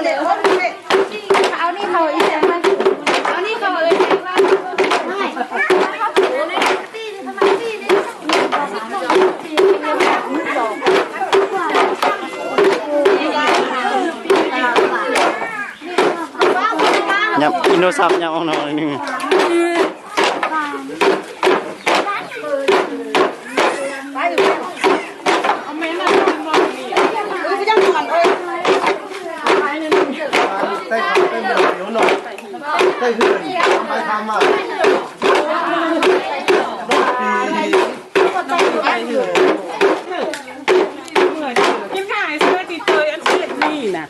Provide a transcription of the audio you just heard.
ເອົານີ້ເຂົ້າອີກແສງມັນ ເອົານີ້ເຂົ້າເອີຍແສງມັນ ຫຍັບກິນໂທລະສັບ ຫຍັບອອກນອກໜ້ອຍໜຶ່ງ. ກິນຂ້າວໃຫ້ເຊື່ອຕິເຕີຍອັນເສດນີ້ນະ.